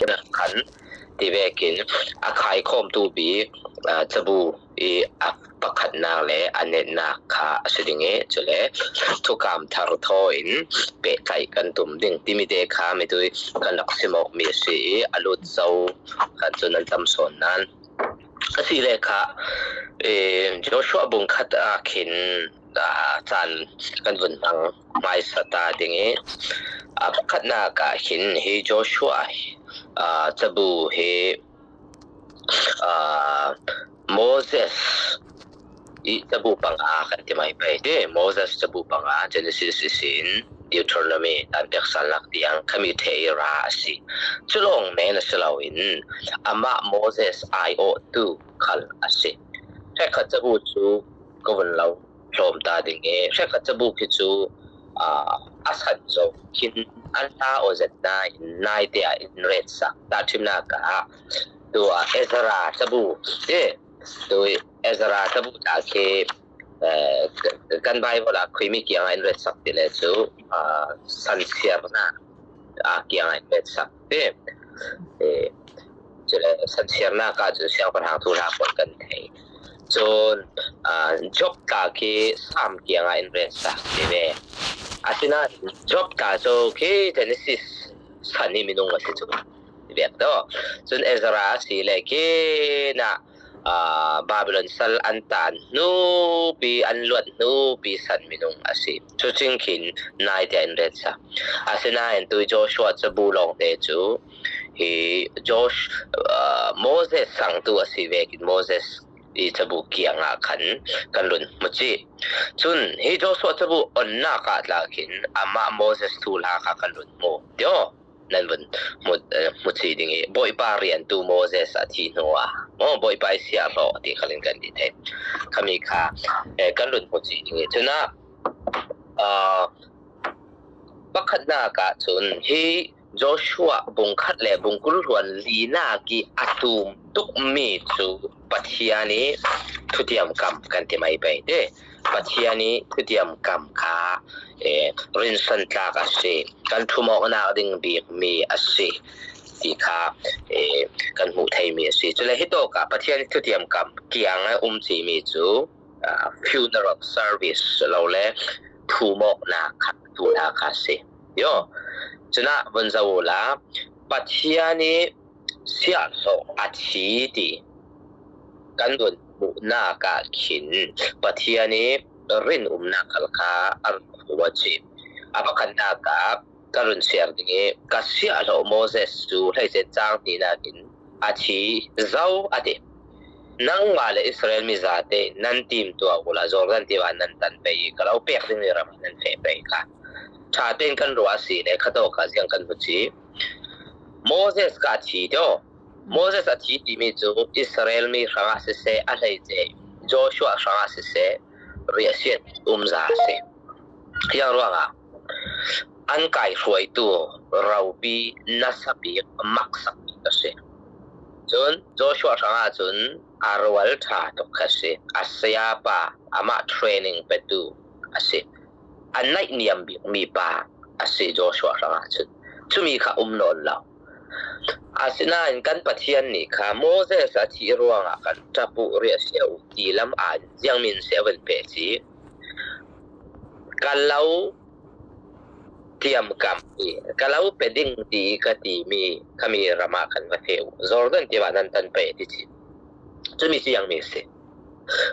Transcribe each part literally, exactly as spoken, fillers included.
khan ti vekin a khaikhawmtu bik, aa, cabu i a pakhatnak le a netnak kha a si ding i, cule thukam thar thaw in pehtlaih kan tum ding timi te kha mitui kan rak sim awkmi a si i, a lut zo khan cun an tam sawn nan. A si le kha, eh, Joshua bung khat ah khin, ah, caan kan vun hmang hmaisa ta ding i, a pakhatnak ah khin hi Joshua, ah, cabu hi, ah, Moses i cabu panga kan ti mai pei te. Moses cabu panga, Genesis ihsin Deuteronomy, dan peksan lak tiang khami thei ra a si. Culawng men a si loin amah Moses aiawhtu khal a si. Hrekkhat cabu cu ka vun lo hlawm ta ding i, hrekkhat cabu khi cu, aa, a san zo khin an hla aw zet nain naite ah in retsak. Tahṭhimnak ah tu, aa, Ezra cabu te, tu Ezra cabu ta khi, eh, kan Bible ah khuimi kiangah in retsak ti le cu, aa, sansiarnak a kiangah in retsak te. Eh, cule sansiarnak ah cun siangpahrang thuhla pawl kan thei. Cun, ah, Job ta khi Sam kiangah in retsak ti ve. Asinain Job ta cu khi Genesis san i minung a si cu ti vek daw. Cun Ezra a si le khi na, aa, Babylon sal an tan hnupi, an luat hnupi san minung a si. Cucing khin naite in retsak. Asinain tui Joshua cabu lawngte cu hi Josh-, aa, Moses sangtu a si vekin Moses i cabu kiangah khan kan run hmu cih. Cun hi Joshua cabu onnak ah tla khin amah Moses thuhla kha kan run hmu. Tio. Nan vun hmu, eh, hmu cih ding i, Bawipa riantu Moses a thih hnu ah maw, Bawipa i siahhlawh ti khal in kan ti thei. Khami kha, eh, kan run hmu cih ding i, cun ah, ah, pakhatnak ah cun hi Joshua bung khat le bung kul hluan linak i a tum tukmi cu Pathian i thutiam kam kan ti mai pei te. Pathian i thutiam kam kha, eh, rinsan tlak a si, kan ṭhum awknak ding bikmi a si ti kha, eh, kan hmuh theimi a si. Cule hitawk ah Pathian i thutiam kam kiang a um cimi cu, ah, funeral service lo le ṭhum awknak kha, tu hna kha a si. Yo, cun ah vun zoh uhla, Pathian i siahhlawh a thi ti kan vun hmuhnak ah khin Pathian i rinumnak khal kha a run khuaci. A pakhatnak ah ka run siar ding i, ka siahhlawh Moses cu hleicet cang hninak in a thi zo a ti. Nangmah le Israel mi zate nan timtuah uhla Jordan tiva nan tan pei i ka lo pek dingmi ram ah nan feh pei kha. Ṭha tein kan ruah a si le khatawk ah ziang kan hmu ci. Moses kha a thi tio. Moses a thi timi cu Israel mi hrangah siseh, a hleice Joshua hrangah siseh, riahsiat umza a si. Ziang ruangah an kaihruaitu ropi nasa bik maksak bik a si. Cun Joshua hrangah cun a rual ṭha tuk kha a si. A sayapa amah training petu a si. A naihniam bikmi pa a si Joshua hrangah cun. Cumi kha um nawn lo. Asinain kan Pathian nih kha Moses a thih ruangah kan ṭap uh, riahsia uh ti lam ah ziangmin si a vun peh ci. Ka lo tiamkam i, ka lo pe ding ti ka timi khami ram ah kan va feh uh. Jordan tiva nan tan pei ti ci. Cumi ziangmi si.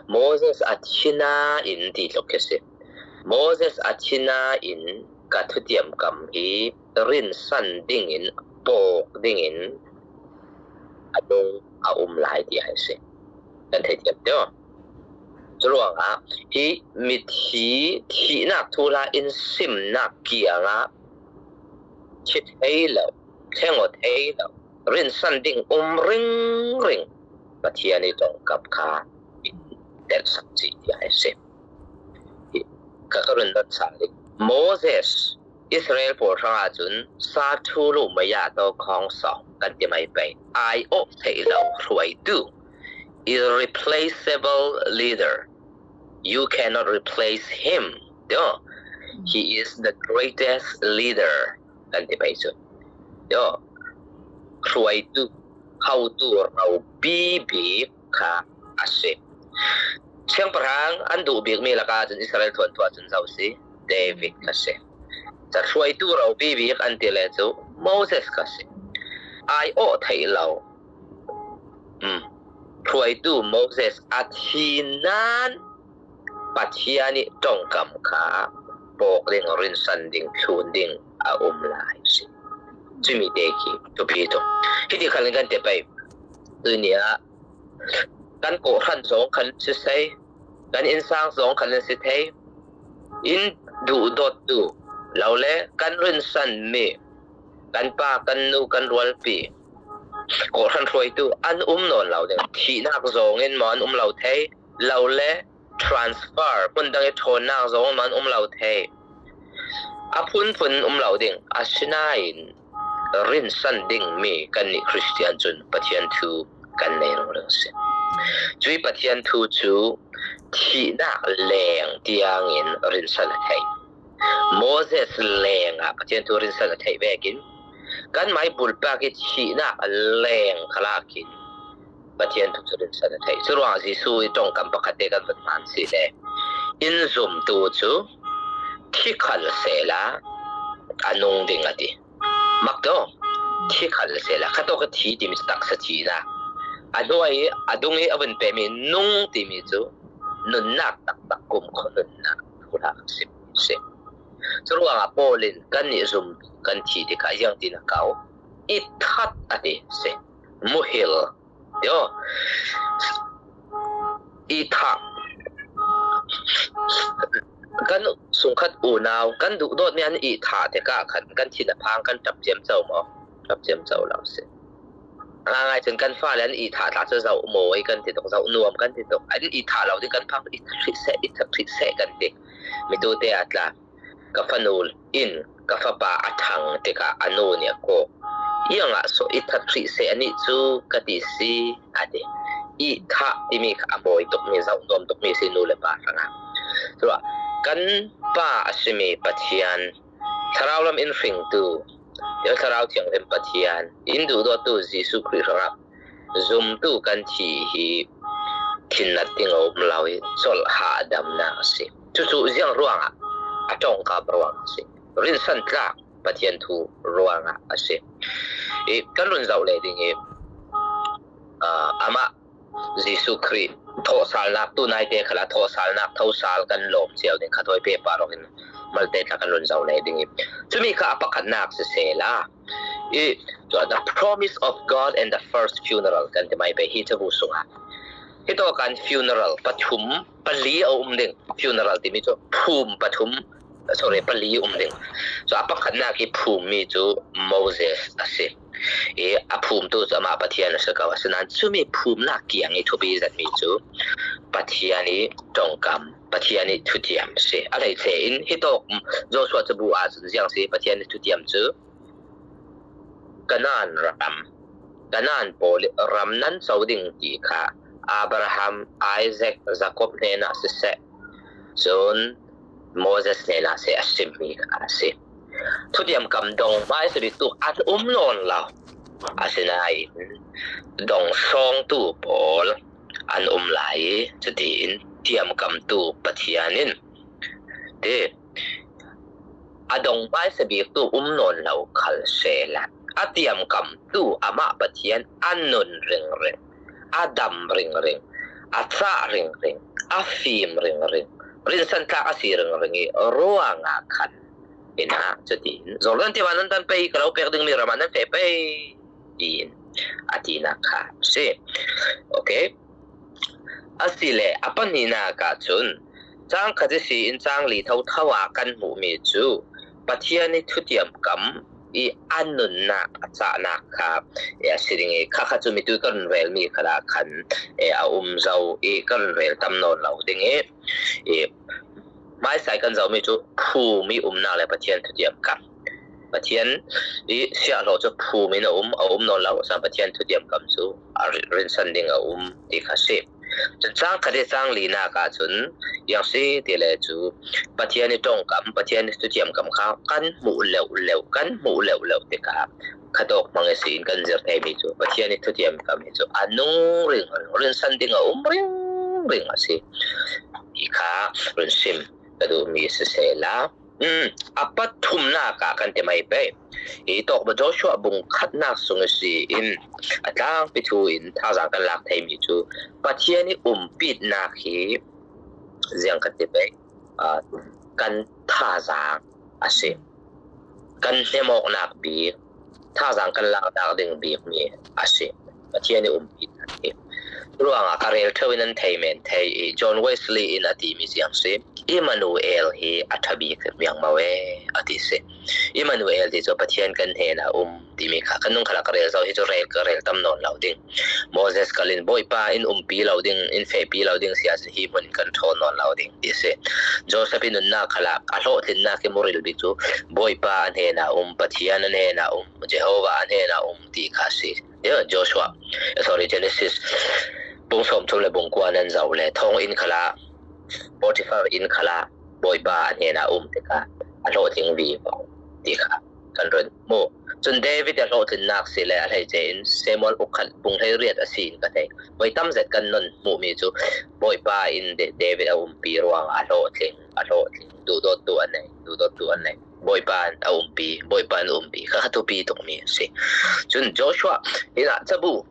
Moses a thi nain ti tluk khi si. Moses a thi nain ka thutiam kam hi rinsan dingin, pawk dingin a nung a um lai ti a si. Kan thei thiam tio. Curuangah hi mithi thihnak thuhla in simnak kiangah thi thei lo, thleng aw thei lo, rinsan ding um ringring Pathian i ṭongkam kha in telhsak ci ti a si. Ka, ka run dot sa ding. Moses Israel pawl hrangah cun sa thulu maya to khawng sawng kan ti mai pei. Ai awh theih lo hruaitu, irreplaceable leader. You cannot replace him. Tio. He is the greatest leader kan ti pei cu. Tio. hruaitu, hotu ropi bik kha a si. Siangpahrang an duh bikmi lakah cun Israel thuanthu ah cun zo si, David kha si. Cun hruaitu ropi bik an ti le cu Moses kha si. Aiawh theih lo. Um, hruaitu Moses a thi nain Pathian ih ṭongkam kha pawk ding, rinsan ding, thlun ding a um lai a si. Cumi te khi thupi tuk. Hiti khal in kan ti pei. Tuini ah kan kawhhran zong khal si thei, kan innsang zong khal si thei, in duhdawttu lo le kan rinsanmi kan pa, kan nu, kan rualpi, kawhhran hruaitu an um nawn lo ding. Thihnak zong in maw an um lo thei, lo le transfer, hmun dang ih ṭhawnnak zong in maw an um lo thei. A phunphun in um lo ding. Asinain rinsan dingmi kannih Khristian cun Pathian thu kan nei ringring a si. Cuih Pathian thu cu thihnak leng tiangin rinsan a theih. Moses lengah Pathian thu rinsan a theih vekin kanmah ih bulpak ih thihnak leng khalah khin Pathian thu cu rinsan a theih. Curuangah Jesuh ih ṭongkam pakhat te kan vun hman si le in zumtu cu thi khal sehla a nung ding a ti. Mak taw, thi khal sehla, khatawk a thi timi cu taksa thihnak. A hnuai ih a dung ih a vun pemi nung timi cu nunnak taktak kumkhua nunnak thuhla a si. Curuangah Paul in kannih zum kan thi tikah ziangtin a kau? I that a ti si. Muhil. Tio. I thah. Kan sungkhat unau, kan duhdawtmi an i thah tikah khan kan thin a phang kan ṭap ciamco maw? Ṭap ciamco lo si. A ngaingai cun kan fale an i thah tla cu zoh mawi kan ti tuk, zoh nuam kan ti tuk. An i thah lo ding kan phang i that hrih seh, i that hrih seh kan ti. Mitute a tla. Ka fanu in ka fapa a ṭhang tikah a nu nih a kawk. Iangah so i that hrih seh anih cu ka ti si, a ti. I thah timi kha a mawi tukmi, zoh nuam tukmi si nu le pa hrangah. Curuah kan pa a simi Pathian, thlarau lam in hringtu, Thlarau Thianghlim Pathian, in duhdawttu Jesuh Khrih hrangah zumtu kan thi hi thinnat ding a um lo ih colh hahdamnak a si. Cucu ziang ruangah, a ṭongkam ruangah a si. Rinsan tlak Pathian thu ruangah a si. Ih kan run zoh leh ding ih, aa, amah Jesuh Khrih thawhsalnak, tu naite khalah thawhsalnak thosal kan lawm cio ding kha thawi pehpar awk in malte tla kan run zoh leh ding ih, cumi kha a pakhatnak sisehla, ih, the promise of God and the first funeral kan ti mai pei hi cabu sungah. Hitawk kan funeral pathum, pali a um ding. Funeral timi cu phum pathum, sorry, pali um ding. So a pakhatnak ih phummi cu Moses a si. Ih a phumtu cu amah Pathian a si ko. Asinain cumi phumnak kiang ih thupi zetmi cu Pathian ih ṭongkam, Pathian ih thutiam a si. A hleice in hitawk Joshua cabu ahcun ziang si, Pathian ih thutiam cu Kanaan ram, Kanaan pawl ih ram nan co ding ti kha Abraham, Isaac, Jacob hnenah siseh, cun Moses hnenah siseh a simmi kha a si. Thutiam kam dong hmaisa biktu an um nawn lo. Asinain dong sawngtu pawl an um lai ih, cutiin tiamkamtu Pathian in ti a dong hmaisa biktu um nawn lo khal sehla, a tiamkamtu amah Pathian a nun ringring, a dam ringring, a cah ringring, a fim ringring, rinsan tlak a si ringring ih ruangah khan, inn ah cutin, Jordan tiva nan tan pei, ka lo pek dingmi ram ah nan feh pei, tiin a tinak kha a si. Okay. Asile a pahnihnak ahcun, cang khat ihsi in cang li thotho ah kan hmuhmi cu Pathian ih thutiam kam ih a nunnak, a cahnak kha, eh, a si ding ih, kha kha cu mitu ih ka run relmi khalah khan, eh, a um zo ih ka run rel tam nawn lo ding ih, eh, hmaisa ih kan zohmi cu phum ih umnak le Pathian thutiam kam. Pathian ih siahhlawh cu phum in a um, a um nawn lo, asinain Pathian thutiam kam cu a ri-, rinsan ding a um ti kha si. Cun cang khat i cang linak ah cun ziang si ti le cu Pathian i ṭongkam, Pathian i thutiamkam kha kan hmuh leuh leuh, kan hmuh leuh leuh tikah khatawk hmang ihsin kan zir theimi cu Pathian i thutiamkam hi cu a nung ringring, rinsan ding a um ringring a si ti kha run sim ka duhmi sisehla, um, a pathumnak ah kan ti mai pei. Hi tawk Joshua bung khatnak sung ihsin a tlangpi thu in thazaang kan lak theimi cu Pathian i umpitnak hi ziang kan ti pei, aa, kan thazaang a si. Kan hnemawknak bik, thazaang kan laknak ding bikmi a si. Pathian i umpitnak hi. Ruangah ka rel ṭheuh in an thei men thei i John Wesley in a timi ziang si. Immanuel hi a ṭha bik miang maw e, a ti si. Immanuel ti cu Pathian kan hnenah um timi kha kan nung khalah ka rel zo hi cu rel, ka rel tam nawn lo ding. Moses kalin Bawipa in umpi lo ding, in fehpi lo ding si ahcun hi hmun in kan ṭhawn nawn lo ding ti si. Joseph i nunnak khalah a hlawhtlinnak i muril bik cu Bawipa a hnenah um, Pathian a hnenah um, Jehovah a hnenah um ti kha si. Yeah, Joshua, eh, sorry, Genesis bung sawmthum le bung kua nan zoh le thawnginn khalah, Potiphar inn khalah Bawipa a hnenah um tikah a hlawhtling vivo ti kha kan run hmu. Cun David a hlawhtlinnak si le a hleice in Samuel ukhat bung hleiriat a si in ka thei. Voi tam zet kan non hmuhmi cu Bawipa in Da-, David a umpi ruangah a hlawhtling, a hlawhtling, duhdawttu a nei, duhdawttu a nei. Bawipa in a umpi, Bawipa in a umpi, kha kha thupi tukmi a si. Cun Joshua, hinah cabu,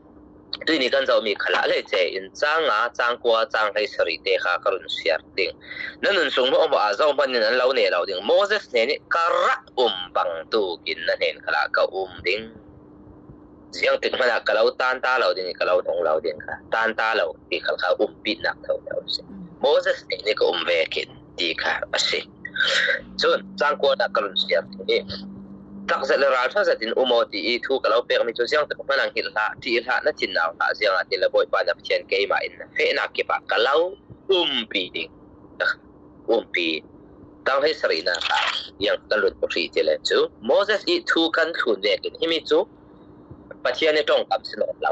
tuini kan zohmi khalah a hleice in cang nga, cang kua, cang hleisarih te kha ka run siar ding. Na nun sung hmuahhmuah ah zohhmanh in an lo ne lo ding. Moses hnen ih ka rak um bang tukin na hnen khalah ka um ding. Ziangtik hmanah ka lo tanta lo ding i ka lo hnong lo ding kha. Tanta lo ti khal kha umpitnak thotho a si. Moses hnen ih ka um vekin ti kha a si. Cun cangkuanak ka run siar ding i takzet le ralṭha zetin um aw ti i thu ka lo pekmi cu ziangtik hmanah hngilh hlah, ṭih hlah, na thin nau hlah, ziangahtile Bawipa na Pathian keimah in na fehnak kipah ka lo umpi ding. Umpi. Tang hei sarihnak ah ziang kan run pahri ti le cu Moses i thu kan thlun vekin himi cu Pathian i ṭongkam si nawn lo.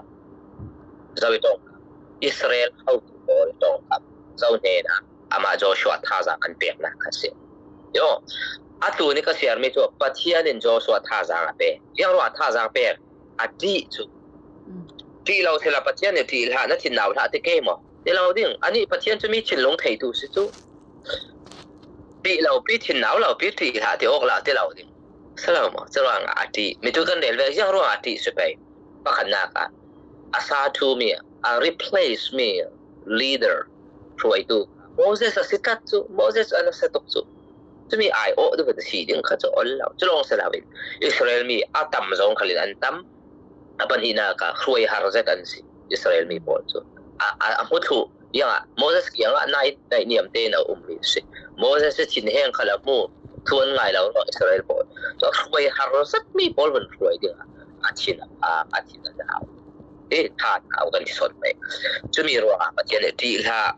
Zo i ṭongkam? Israel hotu pawl i ṭongkam. Zo hnenah amah Joshua thazaang an peknak kha si. Yo, a tlun i ka siarmi cu Pathian in Joshua thazaang a pe. Ziang ruah thazaang pek? A ṭih cu. Ṭih lo sila Pathian nih ṭih hlah, na thin nau hlah ti ke maw? Ti lo ding. Anih Pathian cu mi thinlung theitu si cu. Ṭih lo pi, thin nau lo pi, ṭih hlah ti awk lah ti lo ding. Si lo maw? Curuangah a ṭih. Mi tu kan rel ve, ziang ruangah a ṭih si pei. Pakhatnak ah a sa ṭhumi, a replace mi leader hruaitu Moses a si tlat cu, Moses a nasa tuk cu. Cumi ai awh duh a si ding kha cu ol lo. Cu lawng si lo in Israel mi a tam zong khalin an tam. A pahnihnak ah hruai har zet an si Israel mi pawl cu. A, a, a hmu thluh, ziangah Moses kiangah nai, naihniam tein a ummi si. Moses i thinheng khal a hmu, thu an ngai lo ruang Israel pawl. Cu hruai har zetmi pawl vun hruai dingah a thin a, a thin a nau. Eh, ṭha nau kan ti sawn pei. Cumi ruangah Pathian nih ṭih hlah,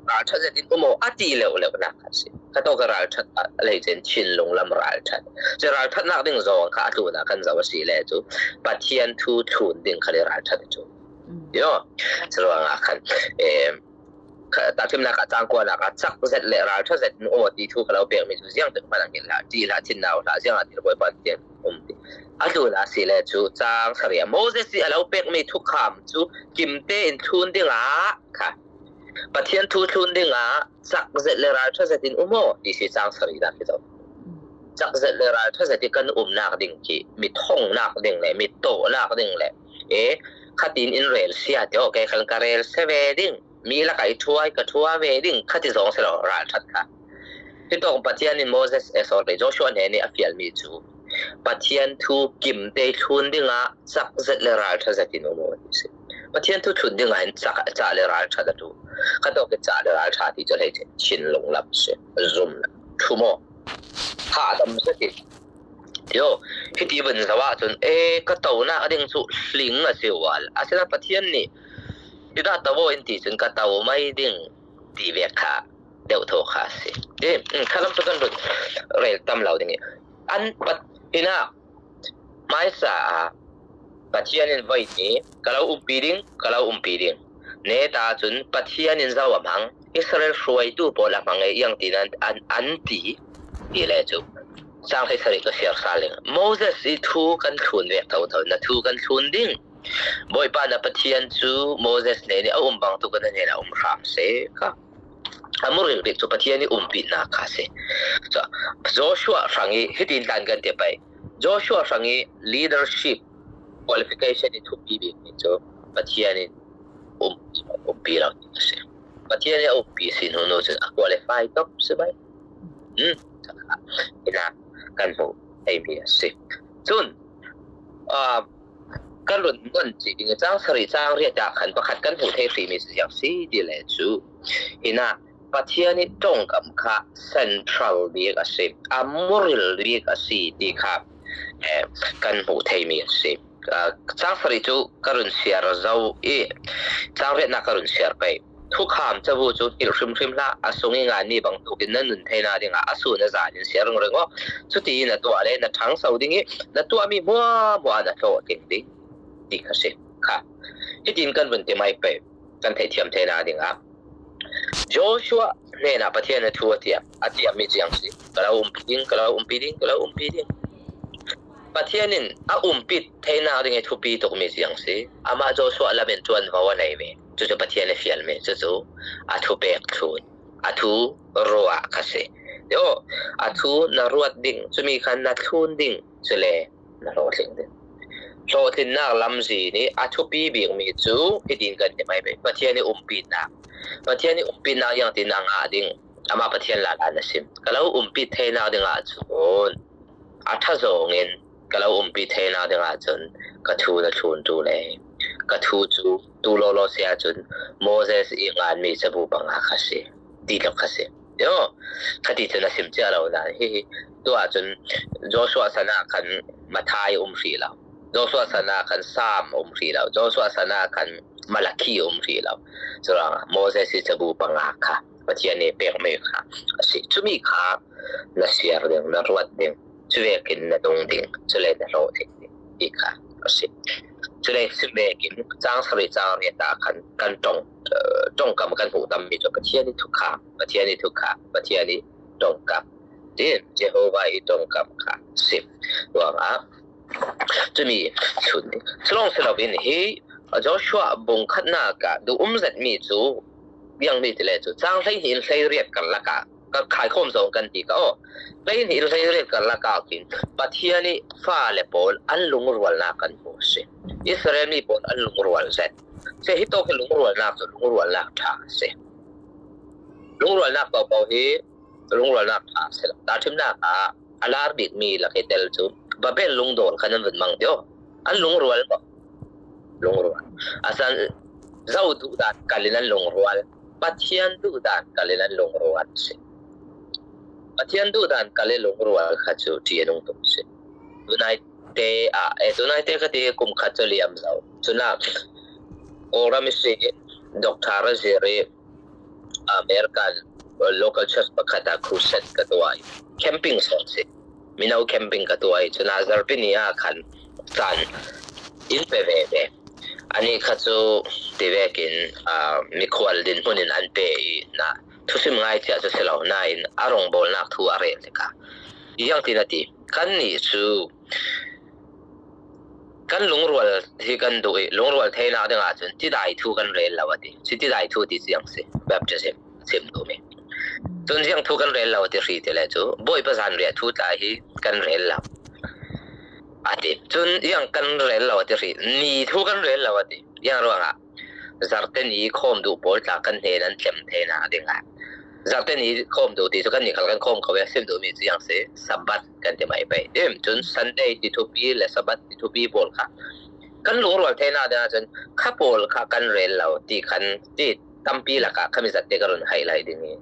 ralṭhat zetin um aw a ti leuh leuhnak kha si. Kha tawk i ralṭhat a lei cen thinlung lam ralṭhat. Cu ralṭhatnak ding zong kha a tlunah kan zoh a si le cu Pathian thu thlun ding khal i ralṭhat cu. Yo, curuangah khan, em, kha, tahṭhimnak ah cangkuanak ah cak zet le ralṭha zetin um aw ti thu ka lo pekmi cu ziangtik hmanh ah hngilh hlah, ṭih hlah, thin nau hlah, ziangahtile Bawipa Pathian um ti. A tlunah a si le cu cang sarih ah Moses i a lo pekmi thukham cu kimte in thlun dingah kha Pathian thu thlun dingah cak zet le ralṭha zetin um aw ti si cang sarihnak hi zo. Cak zet le ralṭha zet i kan umnak ding khi mi thongnak ding le mi tawhnak ding le, e, khatin in rel sia ti aw, kei khan ka rel sia ve ding, mi lakah i ṭhuai ka ṭhua ve ding, khati zong si lo ralṭhat kha. Hi tawk Pathian in Moses, eh, sorry, Joshua hnen ih a fialmi cu Pathian thu kimte thlun dingah cak zet le ralṭha zetin um aw ti si. Pathian thu thlun dingah hin cak, cak le ralṭha a ṭul. Kha tawk i cak le ralṭha ti cu hei thinlung lam si. Zumnak, ṭhum aw. Hahdam zetin. Tio, hiti vun zoh ahcun, e, ka tonak ding cu hling a si ual. Asinain Pathian nih, "Hi dah to aw," in ti cun ka to mai ding ti vek kha deuh thaw kha a si. Ti, um, kha lam cu kan run rel tam lo ding i. An pat, hinah, hmaisa ah Pathian in voi ni ka lo umpi ding, ka lo umpi ding. Neta cun Pathian in zo a hmang, Israel hruaitu pawl a hmang e, iang tin an, an, an ti, ti le cu. Cang hleisarih ka siar sa ling. Moses i thu kan thlun vek thotho, na thu kan thlun ding. Bawipa na Pathian cu Moses hnen i a um bang tu kan hnen a um hram se kha. A muril bik cu Pathian i umpihnak kha si. So, Joshua hrang i hitin tlan kan ti pei. Joshua hrang i leadership qualification i thupi bik ni cu Pathian in umpi, umpi lo a si. Pathian in a umpi si hnu nu cun a qualify top si bai. Hmm. Ina kan hmuh thei mi a si. Cun, ah, kan run ngon ci ding i cang sarih cang riat ah khan pakhat kan hmuh thei hrih mi si ziang si ti le cu. Ina Pathian i ṭongkam kha central bik a si, a muril bik a si ti kha, eh, kan hmuh thei mi a si. Ah, cang sarih cu ka run siar zo i, cang riatnak ka run siar pei. Thukham cabu cu hngilh hrimhrim hlah, a sung i nganmi bangtuk in na nun theihnak dingah a sun a zan in siar ringring aw. Cuti na tuah le na ṭhangso ding i, na tuahmi hmuahhmuah na hlawhtling ding ti kha si kha. Hitin kan run ti mai pei, kan theihthiam theinak dingah Joshua hnenah Pathian a thu a tiam, a tiammi ziang si. Ka lo umpi ding, ka lo umpi ding, ka lo umpi ding. Pathian in a umpi theinak ding i thupi tukmi ziang si. Amah Joshua lam in ṭuanvo a nei ve. Cucu Pathian a fialmi, cucu a thu pek thlun, a thu ruah kha si. Yo, a thu na ruat ding, cumi khan na thlun ding, cule na hlawhtling ding. Hlawhtlinnak lamzin i a thupi bikmi cu hitin kan ti mai pei. Pathian i umpihnak. Pathian i umpihnak iang tin a ngah ding. Amah Pathian lala na sim. Ka lo umpi theinak dingah cun a ṭha zawng in ka lo umpi theinak dingah cun ka thu na thlun tu le ka thu cu tu lawlaw si ahcun Moses i nganmi cabu panga kha si. Ti lo kha si. Yo, khati cu na sim cia lo nan hihi. Tu ahcun Joshua san ah khan Matthai um hrih lo. Joshua san ah khan Sam um hrih lo. Joshua san ah khan Malakhi um hrih lo. Curuangah Moses i cabu panga kha Pathian i pekmi kha a si. Cumi kha na siar ding, na ruat ding, cuvekin na nung ding, cule na hlawhtling ding ti kha a si. Cule cuvekin cang sarih cang riat ah khan kan ṭong, eh, ṭongkam kan hmuh tammi cu Pathian i thukham, Pathian i thukham, Pathian i ṭongkam. Tin, Jehovah i ṭongkam kha si. Ruangah cumi chun ding. Culawng si loin hi Joshua bung khatnak ah duh um zetmi cu, biangmi ti le cu, cang hleihnih in hleiriat karlak ah, ka khaikhawm zong kan ti ka aw. Hleihnih in hleiriat karlak ah khin Pathian i fale pawl an lungrualnak kan hmu si. Israel mi pawl an lungrual zet. Se hitawk hi lungrualnak cu lungrualnak ṭha a si. Lungrualnak paohpaoh hi lungrualnak ṭha a si lo. Tahṭhimnak ah a lar bikmi lak i tel cu Babel lungdawl kha nan vun mang deuh. An lungrual maw? Lungrual. A san zo duhdan kalin an lungrual. Pathian duhdan kalin an lungrual a si. Pathian duhdan kalin lungrual kha cu ṭi a nung tuk a si. Tunaite ah, eh, tunaite kha ti kum khat cu liam zo. Cunah Kawlram i si doctor a zir i American local church pakhat ah crusade ka tuah i camping sawng si. Mino camping ka tuah i cunah zarhpi ni ah khan caan in pe ve ve. Anih kha cu ti vekin, aa, mikhual dinhmun in an pe i na thusim ngai cia cu si lo nain a rawngbawlnak thu a rel tikah ziang tin a ti. Kannih cu kan lungrual hi kan duh i lungrual theinak dingah cun tidai thu kan rel lo a ti. Cu tidai thu ti ziang si, baptism sim duhmi. Cun ziang thu kan rel lo a ti hri ti le cu Bawipa zanriah thu tla hi kan rel lo a ti. Cun ziang kan rel lo a ti hri, ni thu kan rel lo a ti. Ziang ruangah zarhte ni khawm duh pawl tla kan hnen an tlem theinak dingah zarhte ni khawm duh ti cu kan ni khal kan khawm kho i a sim duhmi cu ziang si, Sabbath kan ti mai pei. Cun Sunday ti thupi le Sabbath ti thupi pawl kha kan lungrual theinak dingah cun kha pawl kha kan rel lo ti khan ti tampi lakah khami zatte ka run haih lai ding i.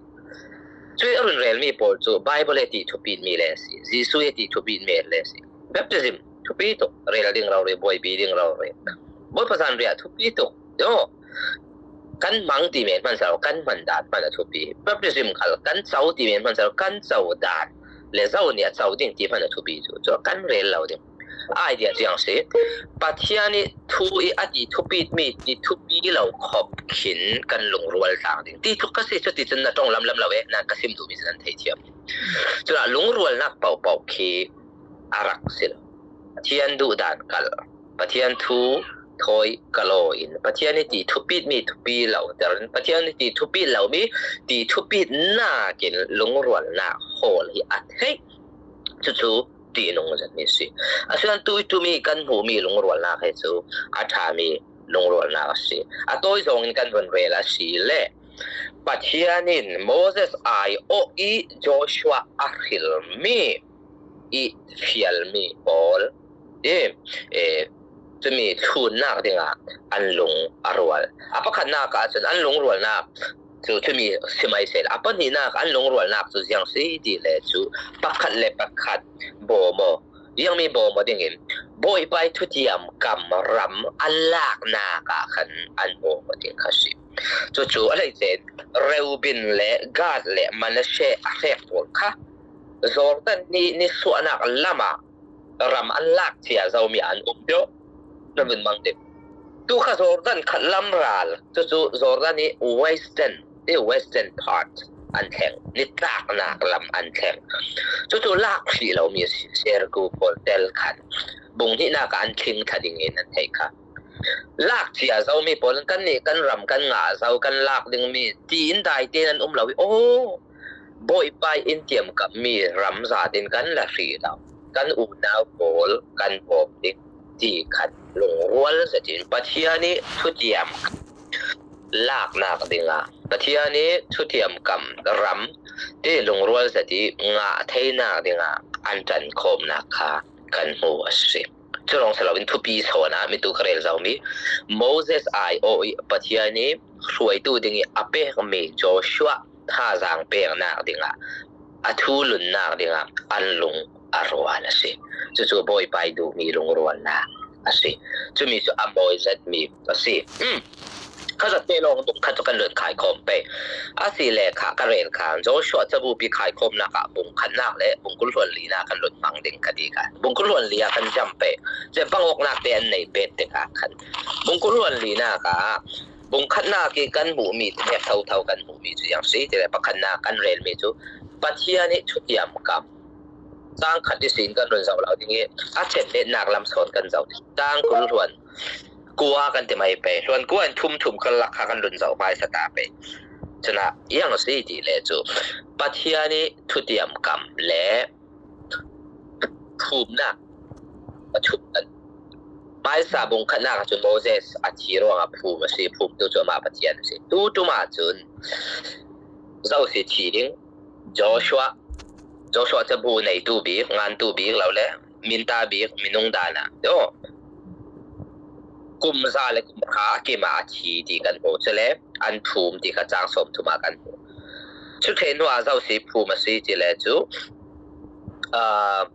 Cui a run relmi pawl cu Bible e ti thupitmi le si, Jesuh e ti thupitmi le si. Baptism thupi tuk, rel ding rori, buaipi ding rori. Bawipa zanriah thupi tuk. Yo. Kan hmang ti men hman salo, kan hman dan hman a thupi. Baptism khal kan co ti men hman salo, kan co dan le zo nih a co ding ti hman a thupi cu. Cu kan rel lo ding. Idea ciang si. Pathian i thu i a ti thupit mi ti thupi lo khop khin kan lungrual tlang ding. Ti thuk ka si chu ti cun na tong lam lam lo e, nan ka sim duh mi cun an thei thiam. Cun a lungrualnak paupau khi a rak si lo. Pathian duh dan kal. Pathian thu thawi ka law in Pathian i ti thupit mi thupi lo ter in Pathian i ti thupit lo mi ti thupit nakin lungrualnak hawl hi a theih. Cucu ti nung zet mi si. A sian tu tu mi kan hmuh mi lungrualnak hi cu a ṭha mi lungrualnak a si. A tawi zawngin kan vun rel a si le Pathian in Moses ai awh i Joshua a hril mi i fialmi pawl i, e, cumi thlunnak dingah an lung a rual. A pakhatnak ahcun an lungrualnak cu cumi si mai seh. A pahnihnak an lungrualnak cu ziang si ti le cu pakhat le pakhat bawm aw. Ziangmi bawm aw dingin Bawipa i thutiam kam ram an laknak ah khan an bawm aw ding kha si. Cucu a hleice in Reuben le Gad le Manasseh a hrek pawl kha Jordan ni nisuahnak lamah ram an lak cia zomi an um deuh. Na vun mang deuh. Tu kha Jordan khat lam ral, cucu Jordan i western, i western part an thleng, nitlaknak lam an thleng. Cucu lak hrih lomi a si, Jericho pawl tel khan bung hnihnak ah an tling thla dingin an theih kha. Lak cia zomi pawl in kannih kan ram kan ngah zo, kan lak dingmi tiin dai tein an um lo i, aw, Bawipa in tiamkammi ram zat in kan la hrih lo, kan unau pawl kan bawm ding ti khan lungrual zetin Pathian i thutiam laknak dingah, Pathian i thutiam kam ram ti lungrual zet i ngah theinak dingah an ṭankhawmnak kha kan hmu a si. Cu lawng si loin thupi sawn ah mitu ka rel zomi Moses ai aw i Pathian i hruaitu ding i a pekmi Joshua thazaang peknak dingah a thu lunnak dingah an lung a rual a si. Cucu Bawipa i duhmi lungrualnak a si. Cumi cu a mawi zetmi a si. Um. Kha zat te lawng bung khat cu kan lun khaikhawm pei. A si le kha ka rel kha Joshua cabupi khaikhawmnak ah bung khatnak le bung kul hluan linak kan lun hmang ding ka ti kha. Bung kul hluan li ah kan jam pei. Cun bang awknak te an nei bet tikah khan bung kul hluan linak ah bung khatnak i kan hmuhmi, nek thotho kan hmuhmi cu ziang si ti le pakhatnak kan relmi cu Pathian i thutiam kam. Cang khat ihsin kan run zoh lo ding i a chenhnehnak lam sawn kan zoh ding. Cang kul hluan kua kan ti mai pei. Hluan kua in thum thum kan lak kha kan run zoh hmaisa ta pei. Cun ah, ziang si ti le cu Pathian i thutiam kam le phumnak pathum kan. Hmaisa bung khatnak ah cun Moses a thi ruangah phum a si, phumtu cu amah Pathian a si. Tu ṭum ah cun zo si thi ding, Joshua, Joshua cabu neitu bik, ngantu bik lo le minta bik minung dan ah, aw, kum za le kum kha a kim ah a thi ti kan hmu. Cule an phum ti kha cang sawm thum ah kan hmu. Cu ṭheh hnu ah zo si phum a si ti le cu, aa,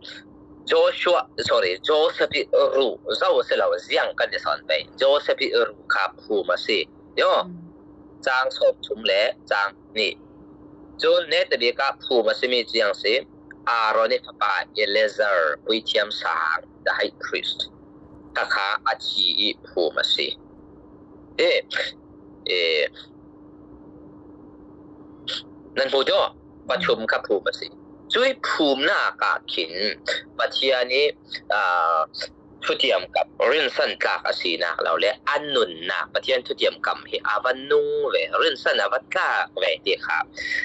Joshua, sorry, Joseph i ruh zo a si lo, ziang kan i sawn pei. Joseph i ruh kha phum a si. Yo. Mm. Cang sawm thum le cang nih. Cun netabik ah phum a simi ciang si, Aaron i fapa Eleazar, puithiam sang, the high priest, kha kha a thi i phum a si. E, e, nan hmu deuh, pathum kha phum a si. Cui phumnak ah khin Pathian i, aa, thutiam kam rinsan tlak a sinak lo le a nunnak Pathian thutiam kam hi a va nung ve, rinsan a va tlak ve ti kha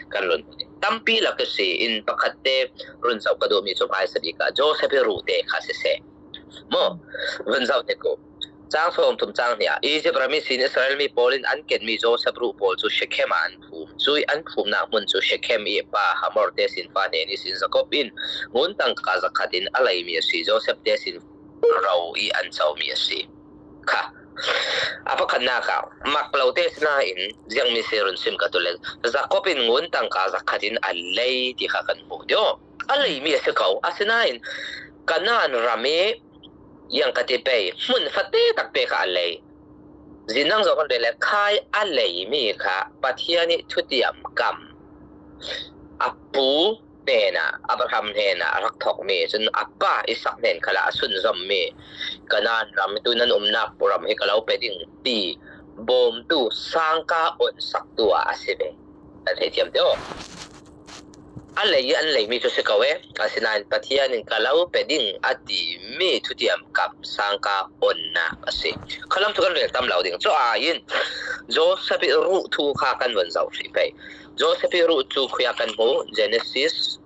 kan lun. Tampi lak i si in pakhat te run zoh ka duhmi cu hmaisa bik ah Joseph i ruh te kha siseh. Maw, vun zoh te ko. Cang sawm thum cang hnih ah Egypt ram ihsin Israel mi pawl in an kenmi Joseph ruh pawl cu Shekhem ah an phum. Cui an phumnak hmun cu Shekhem i pa Hamor te sin fa hnen ihsin Jakob in ngun tangka zakhat in a leimi a si. Joseph te sin ro i an comi a si. Kha. A pakhatnak ah mak lo te sinain ziangmi si run sim ka tu le Jakob in ngun tangka zakhat in a lei ti kha kan hmuh deuh. A leimi a si ko. Asinain Kanaan ram i ziang ka ti pei hmun fate takte kha a lei. Zinang zong kan rel le khai a leimi kha Pathian i thutiam kam a pu hnenah, Abraham hnenah a rak thawkmi, cun a pa Isak hnen khalah a sunzawmmi Kanaan ram, tu nan umnak ram hi ka lo pe ding ti bawmtu sangka awnsaktu ah a si ve. Kan theithiam te aw. A lei an leimi cu si ko e, asinain Pathian in ka lo pe ding a timi thutiam kam sangka onnak a si. Khalam cu kan rel tam lo ding. Cu aiin Joseph ih ruh thu kha kan vun zoh hrih pei. Joseph ih ruh cu khuia kan hmu, Genesis,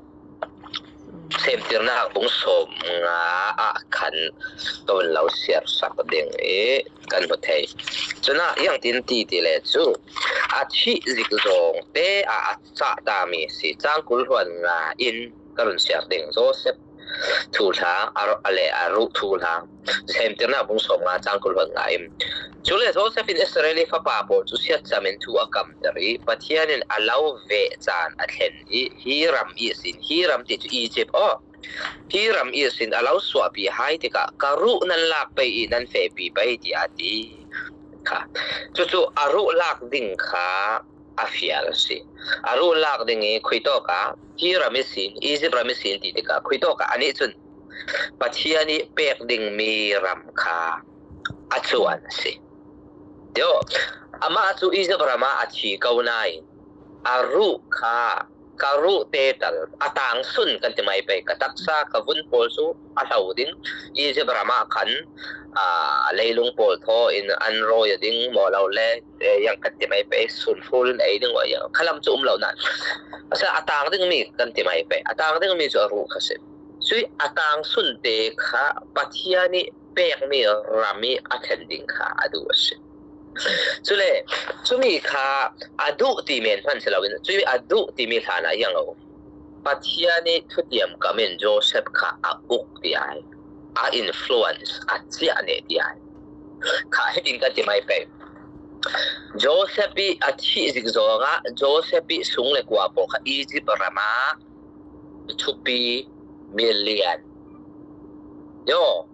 Semtirnak bung sawm nga ah khan ka vun lo siar sak ding i kan hmu thei. Cun ah, iangtin ti ti le cu a thih zik zawng te ah a cah tami si. Cang kul hluan nga in ka run siar ding. Joseph thuhla, a, a le a ruh thuhla, Semtirnak bung sawm nga cang kul hluan nga in. Cule Joseph in Israel ih fapa pawl cu siatcam in thu a kamter i Pathian in a lo veh caan a thlen i hi ram ihsin, hi ram ti cu Egypt aw, hi ram ihsin a lo suahpi hai tikah ka ruh nan lak pei i nan fehpi pei, tiah a ti kha. Cucu a ruh lak ding kha a fial a si. A ruh lak ding i khuitawk ah hi ram ihsin, Egypt ram ihsin ti tikah khuitawk ah anih cun Pathian ih pek dingmi ram kha a cuan a si. Tio, amah cu Egypt ram ah a thi ko nain a ruh kha, ka ruh te tal, a tangsun kan ti mai pei, ka taksa, ka vun pawl cu a hlo ding. Egypt ram ah khan, aa, leilung pawl thaw in an rawi a ding maw lo le, eh, yang kan ti mai pei, sunhrul in ei ding maw, yang khalam cu um lo nan. Asa a tang dingmi kan ti mai pei, a tang dingmi cu a ruh kha si. Cui a tangsun te kha Pathian ih pekmi ram ih a thlen ding kha a duh a si. Cule, cumi kha a duh ti men hman si loin, cumi a duh timi hlan ah iang a um. Pathian ih thutiam kam in Joseph kha a uk ti ai, a influence, a ciah neh ti ai. Kha hitin kan ti mai pei. Joseph ih a thih zik zawng ah Joseph ih sung le kua pawl kha Egypt ram ah thupi million. Yo,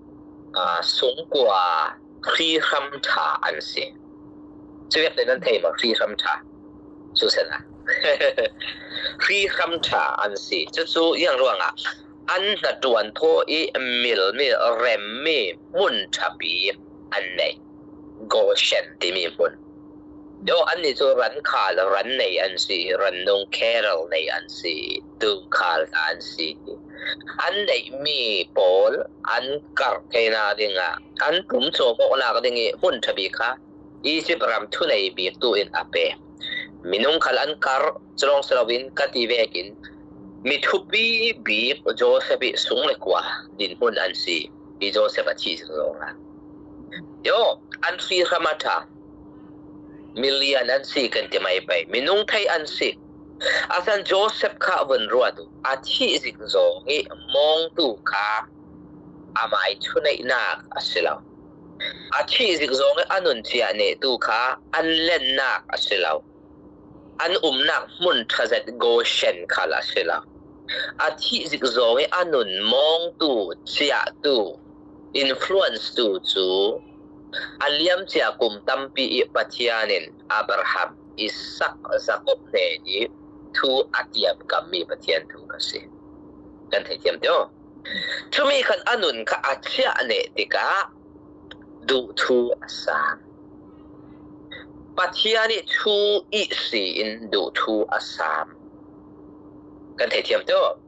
ah, sungkua hrihram ṭha an si. Cuviakte nan thei maw, hrihram ṭha? Susan a. Hrihram ṭha an si. Cucu iang ruangah an hnaṭuan thaw i milmi, remmi hmun ṭhapi an nei. Goshen timi hmun. Yo, annih cu rankhal ran nei an si, rannung, cattle nei an si, dungkhal hna an si. An neihmi pawl an karh theinak dingah an ṭum cawm awknak ding i hmun ṭhapi kha Egypt ram thunei biktu in a pek. Minung khal an karh, culawng si loin ka ti vekin mi thupi bik Joseph ih sung le kua dinhmun an si. Hi Joseph a thih zik zawngah. Yo, an hrihram a ṭha. Milian an si kan ti mai pei. Minung thei an si. Asan Joseph kha vun ruat uh. A thih zik zawng ih mawngtu kha amai thuneihnak a si lo. A thih zik zawng ih a nun ciah nehtu kha an lennak a si lo. An umnak hmun ṭha zet Goshen khal a si lo. A thih zik zawng ih a nun mawngtu, ciahtu, influence tu cu a liamcia kum tampi ih Pathian in Abraham, Isak, Jakob hnen ih thu a tiamkammi Pathian thu kha si. Kan theithiam tio. Cumi khan a nun kha a ciah neh tikah duh thu a sam. Pathian ih thu ih si in duh thu a sam. Kan theithiam tio.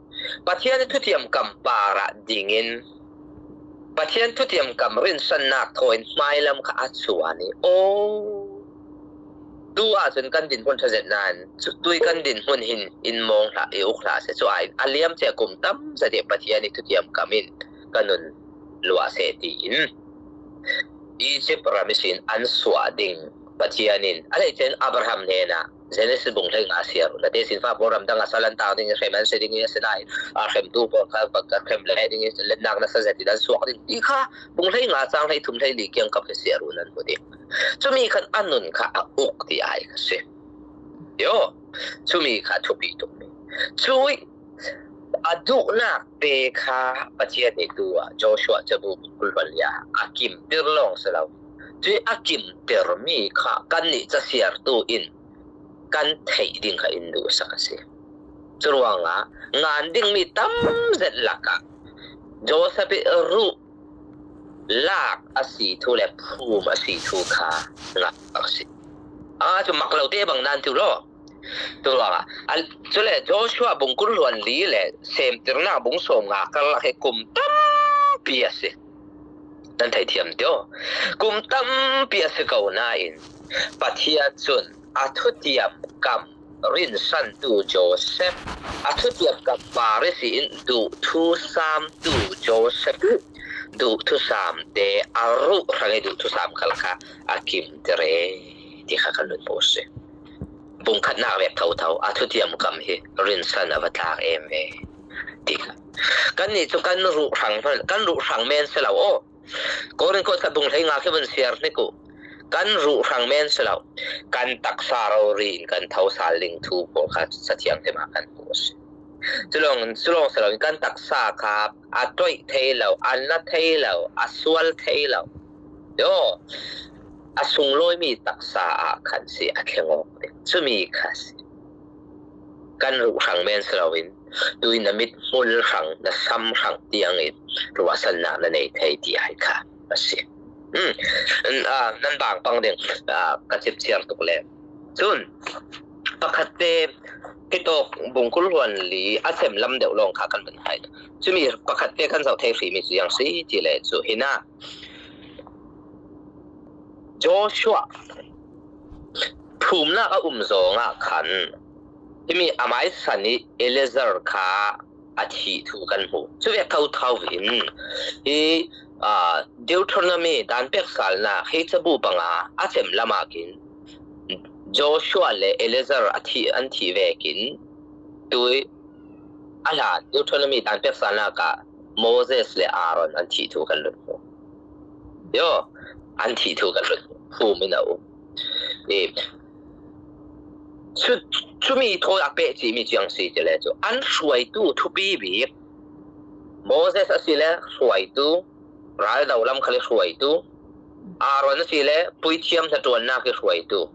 Pathian ih thutiam kam parah dingin Pathian thutiam kam rinsannak thaw in hmailam kha a cuan i, aw, tu ahcun kan dinhmun ṭha zet nain, cu, tui kan dinhmun hin in mawng hlah, i uk hlah seh, cu ai a liamcia kum tam zet i Pathian ih thutiam kam in ka nun luah seh, tiin Egypt ram ihsin an suah ding Pathian in a theih cun Abraham hnenah Genesis bung hlei nga siar uh, na tesin fa pawl ram dang a sal an tang ding i hrem an si ding i, asinain a hremtu pawl kha bang ka hrem leh ding i, lennak nasa zet in an suak ding ti kha bung hlei nga cang hlei thum hlei li kiang kap hi siar uh nan hmu ding. Cumi khan a nun kha a uk ti ai kha si. Yo, cumi kha thupi tukmi. Cui a duhnak te kha Pathian nih tu ah Joshua cabu bung kul hluan li ah a kimter lawng si lo. Cui a kimtermi kha kannih casiartu in kan theih ding kha in duhsak a si. Curuangah ngan dingmi tam zet lakah Joseph ih ruh lak a si thu le phum a si thu kha ngah a si. A cu mak lote bang nan ti uh law. Curuangah a, cule Joshua bung kul hluan li le Semtirnak bung sawm nga karlak he kum tampi a si. Nan thei thiam tio. Kum tampi a si ko nain Pathian cun a thutiam kam rinsantu Joseph, a thutiam kam Pharisi in duh thu samtu Joseph, duh thu samte a ruh hrang ih duh thu sam khal kha a kimter e ti kha kan lung a si. Bung khatnak vek thotho a thutiam kam hi rinsan a va tlak em e ti kha. Kannih cu kan ruh hrang, kan ruh hrang men si lo aw. Korin khuat khat bung hlei nga khi vun siar hnik uh. Kan ruh hrang men si lo. Kan taksa rori in kan tho sal ding thu pawl kha Cathiang tim ah kan hmuh a si. Culawng, culawng si loin kan taksa kha a toih thei lo, a na thei lo, a sual thei lo. Yo, a sunglawimi taksa ah khan si a thleng awk ding. Cumi kha si. Kan ruh hrang men si loin, tuin na mit hmul hrang, na sam hrang tiangin ruahsannak na nei thei ti ai kha a si. Um, n-, aa, nan bang pang ding, aa, ka cip ciar tuk le. Cun, pakhatte, hitawk bung kul hluan li a sem lam deuh lawng kha kan van hai. Cumi pakhatte kan zoh thei hrimi cu ziang si ti le cu hinah Joshua phumnak a um zawngah khan himi a maisan ih Eleazar kha a thih thu kan hmu. Cuvek thotho in hi, aa, Deuteronomy dan peksalnak hi cabu panga a cem lamah khin Joshua le Eleazar a thih, an thih vekin tui a hlan Deuteronomy dan peksalnak ah Moses le Aaron an thih thu kan lun hmu. Yo, an thih thu kan lun hmu. Phum in a um. I, cu, cumi thawi a peh cihmi ciang si ti le cu an hruaitu thupi bik Moses a si le hruaitu, raldo lam khal ih hruaitu, Aaron a si le puithiam hnaṭuannak ih hruaitu.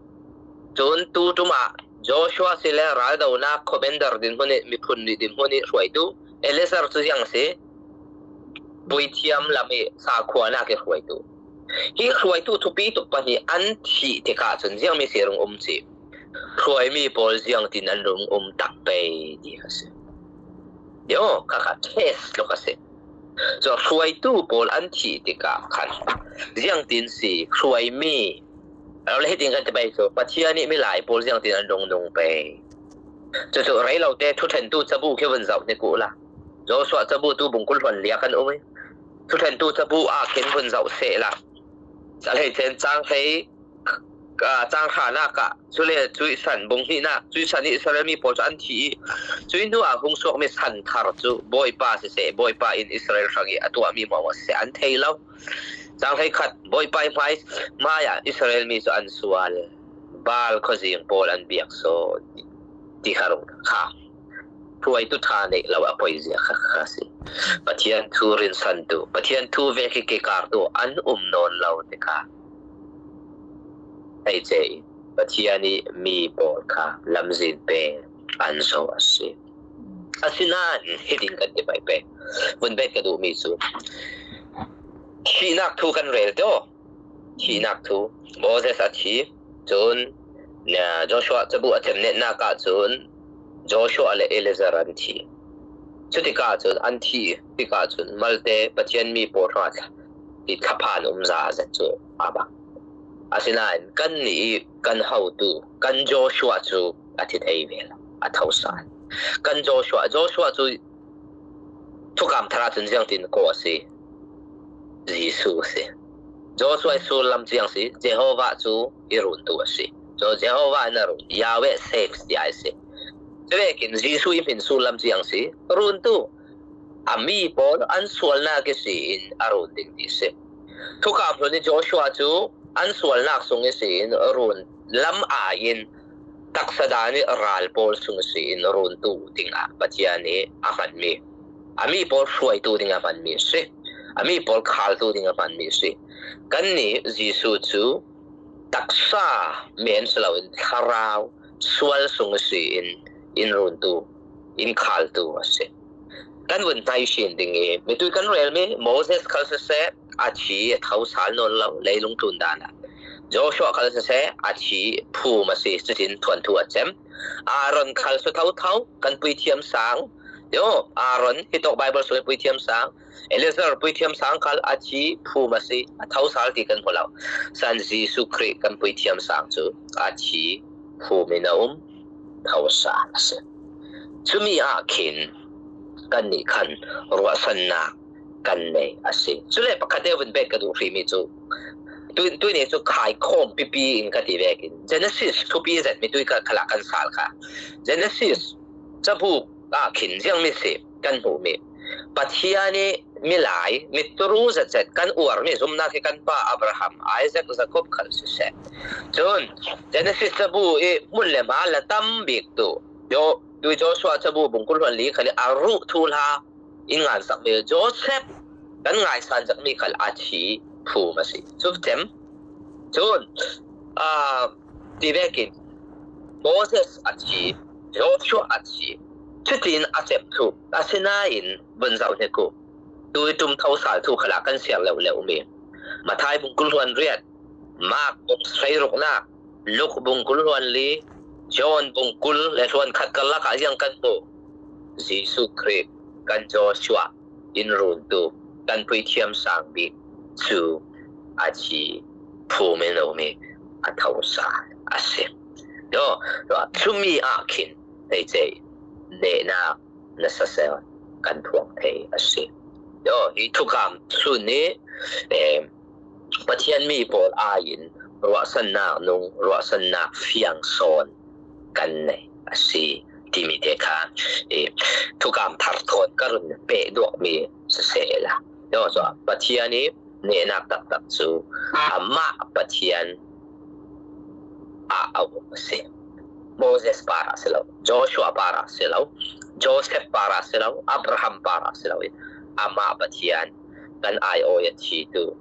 Cun tu ṭum ah Joshua si le raldonak commander dinhmun ih, miphun nih dinhmun ih hruaitu, Eleazar cu ziang a si, puithiam lam ih sakhuanak ih hruaitu. Hi hruaitu thupi tuk pahnih an thih tikah cun ziangmi si rung um cih. Hruaimi pawl ziangtin an rung um tak pei ti kha si. Yo, kha kha test lo kha si. Cun hruaitu pawl an thih tikah khan ziangtin si hruaimi. Lo le hitin kan ti pei cu Pathian ih milai pawl ziangtin an rung nung pei. Cucu rei lote thuṭhentu cabu khi vun zoh hnik uhla. Joshua cabu tu bung kul hluan li ah kan um ih thuṭhentu cabu ah khin vun zoh sehla. Cahleichen cang hlei aa, cang hranak ah, cule cuih san bung hnihnak, cuih san ih Israel mi pawl cu an thi ih, cuih hnu ah hung suakmi san thar cu Bawipa siseh, Bawipa in Israel hrang ih a tuahmi hmuahhmuah siseh an thei lo. Cang hleikhat Bawipa ih hmai, hmai ah Israel mi cu an sual. Baal khuazing pawl an biak sawn ti kha rung kha. Hruaitu ṭha neih lo a poizia kha, kha si. Pathian thu rinsantu, Pathian thu vek ih kikartu an um nawn lo tikah hei ce in Pathian ih mi pawl kha lamzin peng an zo a si. Asinain hitin kan ti pei pei. Vun bet ka duhmi cu thihnak thu kan rel te aw. Thihnak thu. Moses a thi. Cun, aa, Joshua cabu a cemnetnak ah cun Joshua le Eleazar an thi. Cutikah cun an thi tikah cun malte Pathian mi pawl hrangah thlaphan um za zet cu a bang. Asinain kannih ih kan hotu, kan Joshua cu a thi thei ve lo, a tho sal. Kan Joshua, Joshua cu Thukam Thar ahcun ziangtin kaw a si? Jesuh a si. Joshua ih sullam ziang si? Jehovah cu i runtu a si. Cu Jehovah in a run, Yahweh saves tiah a si. Cuvekin Jesuh ih hmin sullam ziang si? Runtu. A mi pawl an sualnak ihsin a run ding ti si. Thukam hlun ih Joshua cu an sualnak sung ihsin run lam ai in taksa dan ih ral pawl sung ihsin runtu dingah Pathian ih a hmanmi, a mi pawl hruaitu dingah a hmanmi a si. A mi pawl khaltu dingah a hmanmi a si. Kannih Jesuh cu taksa men si loin thlarau sual sung ihsin in runtu in khaltu a si. Kan vun hnai hrin ding i, mitui kan rel mi, Moses khal siseh, a thi a thosal nawn lo, leilung tlun dan ah. Joshua khal siseh, a thi phum a si, cutin thuanthu a cem. Aaron khal su thotho, kan puithiam sang. Yo, Aaron, hi tawk Bible sung i puithiam sang. Eleazar puithiam sang khal a thi phum a si, a thosal ti kan hmu lo. San Jesu Khrih kan puithiam sang cu a thi phum in a um, thosal a si. Cumi ah khin kannih khan ruahsannak kan nei a si. Cule pakhat te vun bet ka duh hrimi cu, tu, tuini cu khaikhawm pipi in ka ti vekin, Genesis thupi zet mitui ka khalah kan sal kha. Genesis cabu ah khin ziangmi si kan hmuhmi. Pathian i milai, mituru zetzet kan uarmi zumnak hi kan pa Abraham, Isaac, Jacob khal siseh. Cun Genesis cabu i hmun le hma la tam bik tu, Jo-, tui Joshua cabu bungkul hluan li khal i a ruh thuhla in ngansakmi Joseph kan ngaisan zakmi khal a thi phum a si. Cu cem. Cun, aa, ti vekin Moses a thi, Joshua a thi, cutin a cem thu, asinain vun zoh hnik u. Tui ṭum thosal thu khalah kan siar leuh leuh mi. Mathai bungkul hluan riat, Mark bung hleiruknak, Luk bungkul hluan li, John bungkul le hluan khat karlak ah ziang kan hmu. Jesu Khrih kan Joshua in runtu kan puithiam sang bik cu a thi phum in a um i a thosal a si. Yo, yo, cumi ah khin hleice nehnak nasa sel kan phuang thei a si. Yo, hi thukam sun i, em, Pathian mi pawl aiin ruahsannak nung, ruahsannak fiang sawn kan nei a si timi te kha, eh, thukam thar thawn ka run peh duakmi sisehla. Yo, so, Pathian i nehnak taktak cu amah Pathian ah a um a si. Moses parah si lo, Joshua parah si lo, Joseph parah si lo, Abraham parah si lo in amah Pathian kan aiawh a thitu,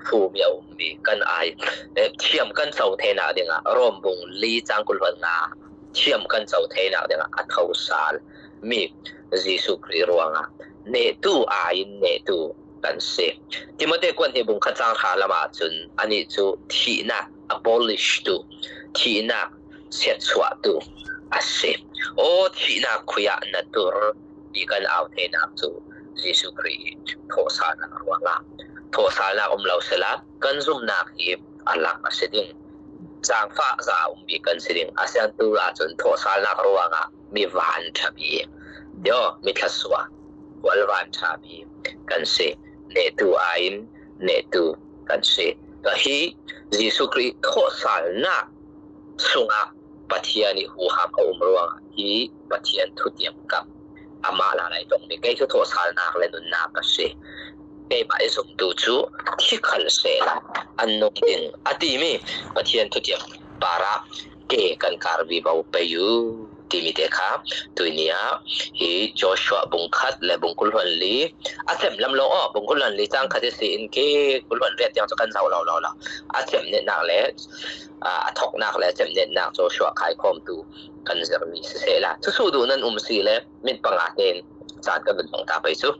phum i a ummi kan ai, eh, thiam kan co theinak dingah Rom bung li cang kul hluan nga thiam kan co theinak dingah a thosal mi Jesu Khrih ruangah nehtu aiin nehtu kan si. Timote kuan hnih bung khat cang hra lamah cun anih cu thihnak abolish tu, thihnak siatsuahtu a si. Aw, thihnak khui ah na tur i kan au theinak cu Jesu Khrih i thawhsalnak ruangah thawhsalnak um lo sehla kan zumnak hi a lang a si ding. Zaangfah za a um bik kan si ding. A siangtu ahcun thawhsalnak ruangah mi vanṭha mi, yo, mi thluasuah, khual vanṭha mi kan si. Nehtu aiin nehtu kan si. Ka hi Jesu Khrih thawhsalnak sungah Pathian i huham a um ruangah hi Pathian thutiam kam amah lalai tongmi kei cu thawhsalnak le nunnak ka si. Keimah i zumtu cu thi khal sehla an nung ding a timi Pathian thutiam parah ke kan kar vivo pei u timi te kha tuini ah hi Joshua bung khat le bung kul hluan li a cem lam lo aw, bung kul hluan li cang khat i si in ke kul hluan riat tiang cu kan zoh lo lo lo. A cem netnak le, aa, a thoknak le a cem netnak Joshua khaikhawmtu kan zirmi sisehla, thusuh duh nan um si le mit panga tein caan kan vun hmang ta pei cu.